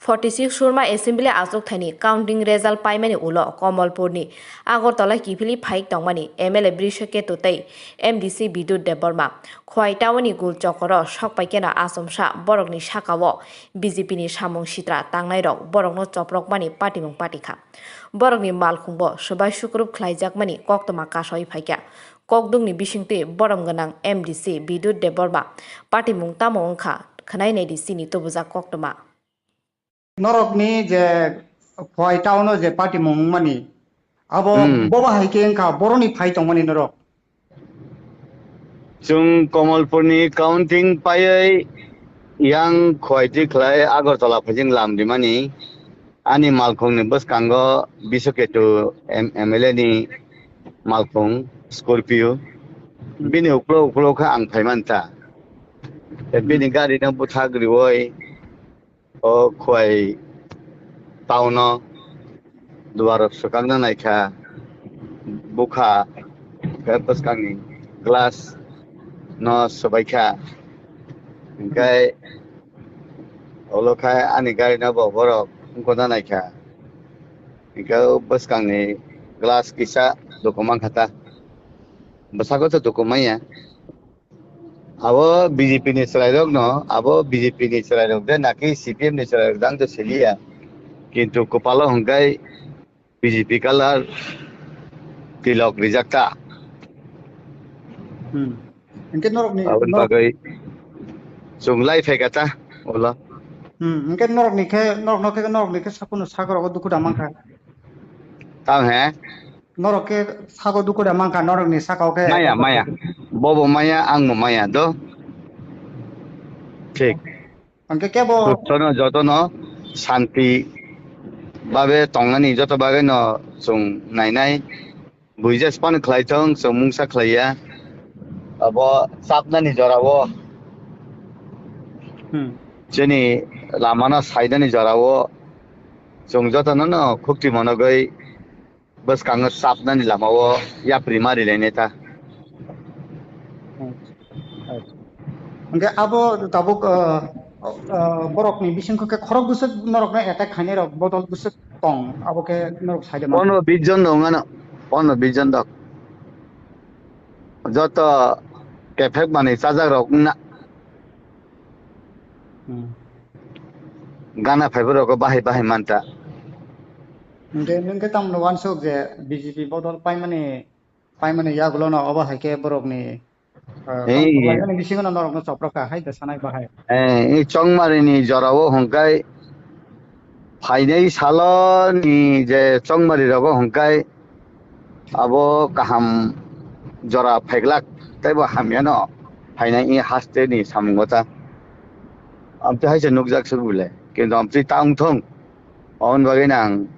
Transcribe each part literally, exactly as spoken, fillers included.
Forty six Surma Assembly achukthani counting result paimani ulo Komolpurni Agartala kiphilwi phaik tongmani M L A Brishaketu tei M D C Bidut Debbarma Khowai Townni gul chokoro sokpaikeno achomsa borokni sakao B J P ni samung sitra tangnairok borokno choprokmani patimung patikha. Borokni malkhungbo swbai sukrup khlaijakmani koktwma kasawi phaikha. Kokdungni bisingtwi borom gwnang M D C Bidut Debbarma patimung tamo wngkha khwnai naidi chini tubujak koktwma. Norokni je Khowai town o je patimung wngmani, abo Hmm. bobo hai khe wngkha, boroni phai tongmani norok. Chwng Komolpurni counting paiwi yang Khowai twi khlai Agartala phaijing lam rimani ani malkhungni bwskango Biswaketu M-, M L A ni malkhung Scorpio. Hmm. Bini uklo uklo khe ang phai manta. Tei bini Hmm. gari no bwthak riwi o Khowai town o duar swkakna naikha, bukha khe bwskangni glass no swbaikha, hinkhe ulo khe ani gari no bo borok wngkokna naikha, hinkhe bwskangni glass kisa duku mankha ta, bwskango to duku manya. Abo B J P ni chwrairokno, abo B J P ni chwrairok de naki C P M ni chwrairok dang to siliya. Kintu kwpalo hwnkhe B J P colour tilok rijak ta. Hmm. Hwnkhe norokni, Aboni norok- bagwi chwng lai phaikha ta, ulo. Hmm, hwnkhe norokni khe, norokno khe, norokni khe saphano sakrogo dukhu da mankha. Tamo he? Norok khe sago dukhu da mankha, norokni sakao khe Maya, maya. Bobo maya, angbo maya do. Thik. Hwnkhe kebo Jotono, jotono santi babe tongnani joto bagwino chwng nainai. Buija span khlai thung, chwng mungsa khlaiya. Abo chapnani jorao. Hmm. Chini lamano saidani jorao. Chwng jotono no khukti monogwi bwskango chapnani lamao yapri ma rilainai ta. Hwnkhe abo tabuk, ah, ah, borokni bisingkho khe khorok bwswk norokno attack khainai rok bodol bwswk tong, abo khe norok saida man. Pondro bis jon dong ano, pondro bis jon dok. Joto kephek manwi chajak rok wngna. Hmm. Gana phaibo rogo bahai bahai manta. Hwnkhe nwng khe tamno wansuk je B J P bodol paimani, paimani yagulono obo hai khe borokni, ah, Hey. Tongthok lainani bisingono norokno choprokha hai da sanai bahai. Eh, i chongmarini jorao hwnkhe phainai saloni je chongmari rogo hwnkhe abo kaham jora phaiglak, teibo hamyano phainai i haste ni samungo ta. Amtwi haise nukjak se bole, kintu amtwi ta wngthung, aboni bagwi nang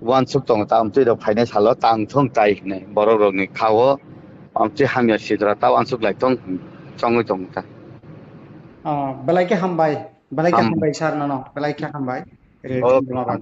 wansuk tongo ta, amtwi rok phainai salo ta wngthung tai hinwi borok rokni khao amtwi hamya sidra ta wansuk lai thung, chongwi tongo ta. Ah, belai khe hambai, belai khe Ham- hambai sir nono, belai khe hambai. Re, Okay. Dhonnobad.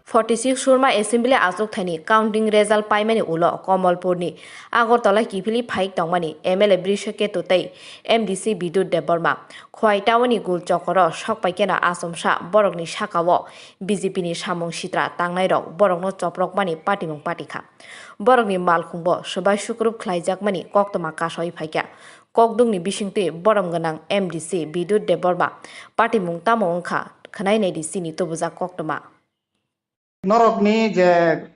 Forty six Surma Assembly achukthani counting result paimani ulo Komolpurni Agartala kiphilwi phaik tongmani M L A Brishaketu tei M D C Bidut Debbarma Khowai Townni gul chokoro sokpaikeno achomsa borokni sakao B J P ni samung sitra tangnairok borokno choprokmani patimung patikha. Borokni malkhungbo swbai sukrup khlaijakmani koktwma kasawi phaikha. Kokdungni bisingtwi borom gwnang M D C Bidut Debbarma patimung tamo wngkha khwnai naidi chini tubujak koktwma. Norokni je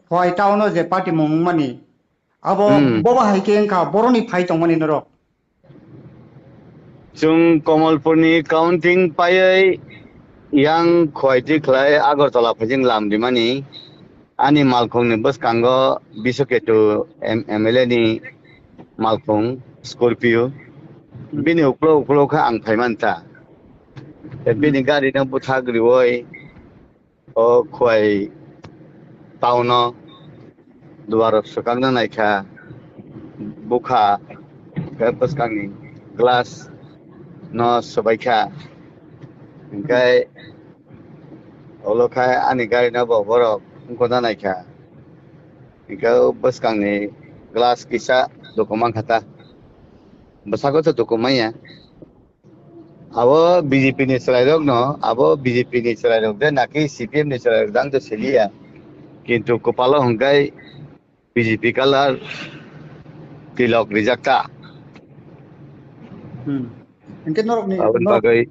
Khowai town o je patimung wngmani, abo Hmm. bobo hai khe wngkha, boroni phai tongmani norok. Chwng Kamalpurni counting paiwi yang Khuaiti khlai Agartala phaijing lam rimani. Ani malkhungni bwskango Bisoketu M-, M L A ni malkhung Scorpio. Hmm. Bini uklo uklo khe ang phaiman ta. Tei bini Hmm. gari no bwthak riwi o Khuai town o duar swkakna naikha, bukha khe bwskangni glass no swbaikha, hinkhe ulo khai ani gari no bo borok wngkokna naikha, hinkhe o bwskangni glass kisa duku mankha ta, bwsako to duku manya. Abo B J P ni chwrairokno, abo B J P ni chwrairok de naki C P M ni chwrairok dang to siliya. Kintu kwpalo hwnkhe B J P colour tilok rijak ta. Hmm. Hwnkhe norokni, Aboni norok- bagwi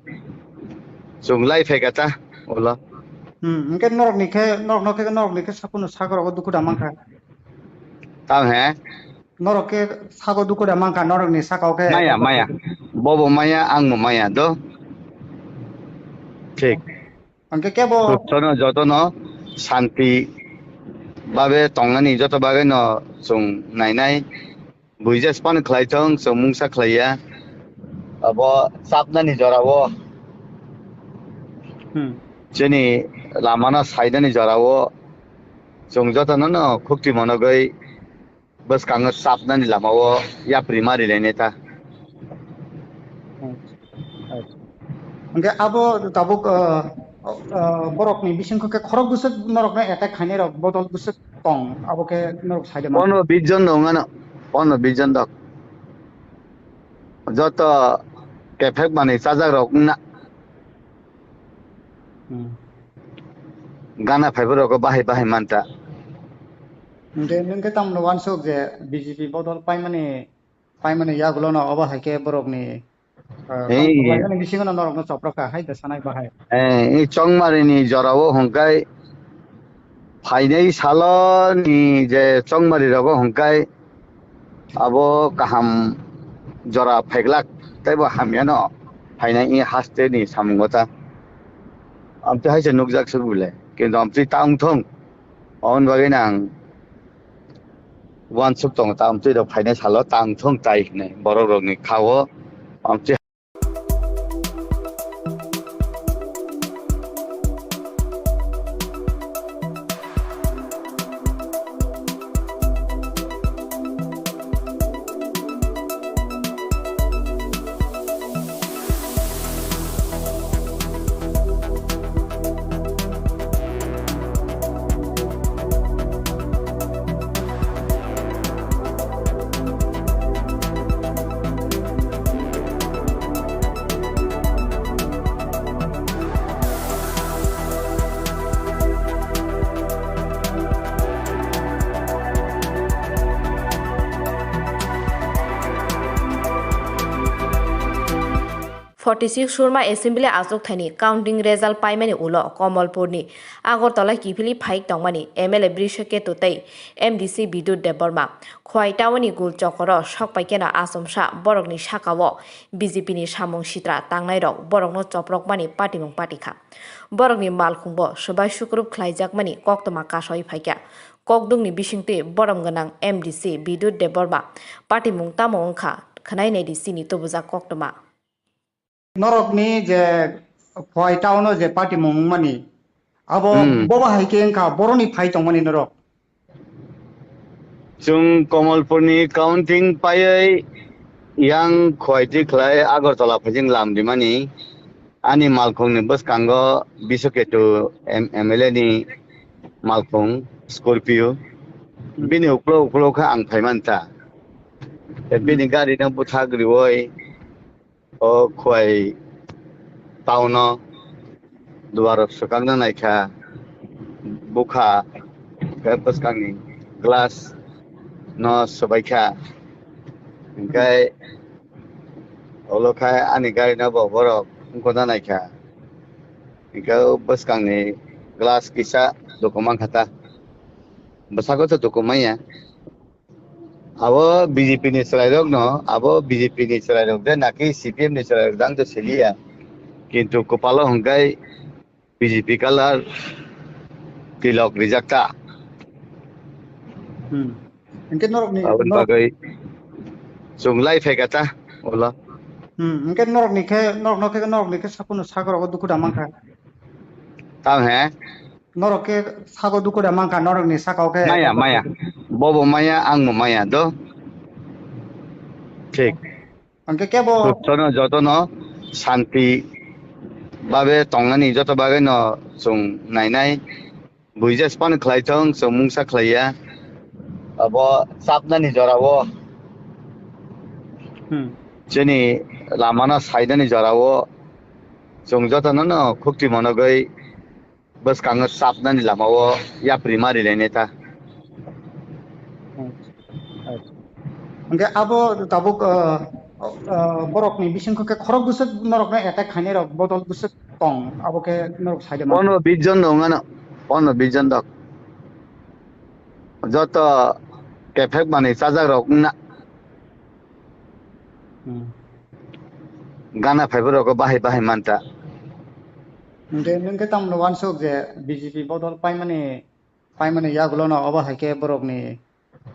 chwng lai phaikha ta ulo. Hmm, hwnkhe norokni khe, norokno khe, norokni khe saphano sakrogo dukhu da mankha. Tamo he? Norok khe sago dukhu da mankha, norokni sakao khe Maya, maya. Bobo maya, angbo maya do. Thik. Hwnkhe kebo Jotono, jotono santi babe tongnani joto bagwino chwng nainai. Buija span khlai thung, chwng mungsa khlaiya. Abo chapnani jorao. Hmm. Chini lamano sainani jorao. Chwng jotono no khukti monogwi bwskango chapnani lamao yapri ma rilainai ta. Acha, acha. Hwnkhe abo tabuk, ah, ah, borokni bisingtwi khe khorok bwswk norokno attack khainai rok bodol bwswk tong, abo khe norok saida mankha. Pondro bis jon dong ano, pondro bis jon dok. Joto kephek manwi chajak rok wngna. Hmm. Gana phaibo rogo bahai bahai manta. Hwnkhe nwng khe tamno wansuk je B J P bodol paimani, paimani yagulono obo hai khe borokni, ah, Ei. Paimani bisingono norokno choprokha hai da sanai bahai. Eh, i chongmarini jorao hwnkhe phainai saloni je chongmari rogo hwnkhe abo kaham jora phaiglak, teibo hamyano phainai i haste ni samungo ta. Amtwi haise nukjak se bole, kintu amtwi ta wngthung, aboni bagwi no ang uansuk tongo, ta amtwi rok phainai salo ta wngthung tai hinwi borok rokni khao amtwi. Forty six Surma Assembly achukthani counting result paimani ulo Komolpurni Agartala kiphilwi phaik tongmani M L A Brishaketu tei M D C Bidut Debbarma. Khwai town ni gul chokoro sokpaikeno achomsa borokni sakao B J P ni samung sitra tangnairok borokno choprokmani patimung patikha. Borokni malkhungbo swbai sukrup khlaijakmani koktwma kasawi phaikha. Kokdwngni bisingtwi borom gwnang M D C Bidut Debbarma patimung tamo wngkha khwnai naidi chini tubujak koktwma. Norokni je Khwai town o je patimung wngmani, abo Hmm. bobo hai khe wngkha, boroni phai tongmani norok. Chwng Komolpurni counting paiwi yang Khwai twi khlai Agartala phaijing lam rimani. Ani malkhungni bwskango Bisoketu M-, M L A ni malkhung Scorpio. Hmm. Bini uklo uklo khe ang phaiman ta. Tei bini Hmm. gari no bwthak riwi o Khwai town o duar swkakna naikha, bukha khe bwskangni glass no swbaikha, hinkhe ulo khai ani gari no bo borok wngkokna naikha, hinkhe o bwskangni glass kisa duku mankha ta, bwsako to duku manya. Abo B J P ni chwrairokno, abo B J P ni chwrairok de naki C P M ni chwrairok dang to siliya. Kintu kopalo hwnkhe B J P colour tilok rijak ta. Hmm. Hwnkhe norokni, Aboni norok- bagwi chwng lai phaikha ta, ulo. Hmm, hwnkhe norokni khe, norokno khe, norokni khe sakuno sakrogo dukhu da mankha. Tamo he? Norok khe sago dukhu da mankha, norokni sakao khe. Maya, maya. Bobo maya, angbo maya, do. Thik. Hwnkhe kebo Jotono, jotono santi babe tongnani joto bagwino chwng nainai. Buija phano khlaithong, chwng mungsa khlaiya. Abo chapnani jorao. Hmm. Chini lamano sainani jorao chwng jotono no khukti monogwi bwskango chapnani lamao yapri ma rilainai ta. Hwnkhe abo tabuk, uh, uh, borokni bisingkho khe khorok bwswk norokno attack khainai rok bodol bwswk tong, abo khe norok saida man. Pondro bis jon dong ano, pondro bis jon dok. Joto kephek manwi chajak rok wngna. Hmm. Gana phaibo rogo bahai bahai manta. Hwnkhe nwng khe tamno wansuk je B J P bodol paimani, paimani yagulono obo hai khe borokni,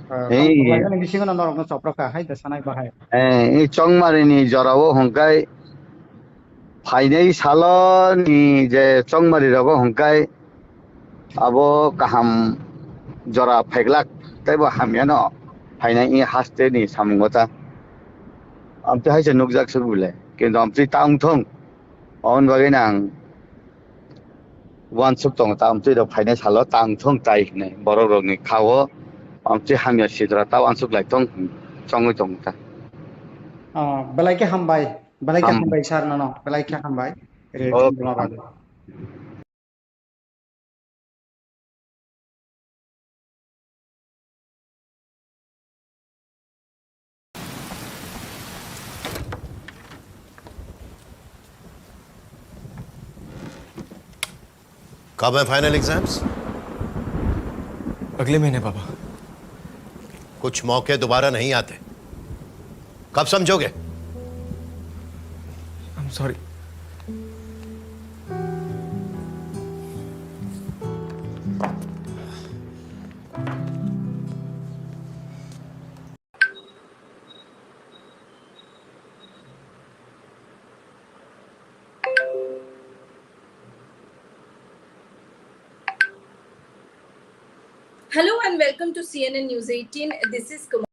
uh, Hey. Tamni bisingo no norokno chopra kha hai da sanai bahai. Eh, i chongmari ni jorao hwnkhe phainai salo ni je chongmari rogo hwnkhe abo kaham jora phaiglak, teibo hamyano phainai i haste ni samungo ta. Amtwi haise nukjak se bole, kintu amtwi ta wngthong. Aboni bagwi no ang wansuk tongo, ta amtwi rok phainai salo ta wngthong tai hinwi borok rokni khao amtwi hamya sidra ta wansuk lai tong, chongwi tongo ta. Oh, belai khe hambai, belai khe Ham- hambai sir nono, belai khe hambai. Re, Oh. Dhonyabad. कब है final exams? अगले महीने, पापा। कुछ मौके दोबारा नहीं आते। कब समझोगे? I'm sorry. Hello and welcome to C N N News eighteen. This is Kumar.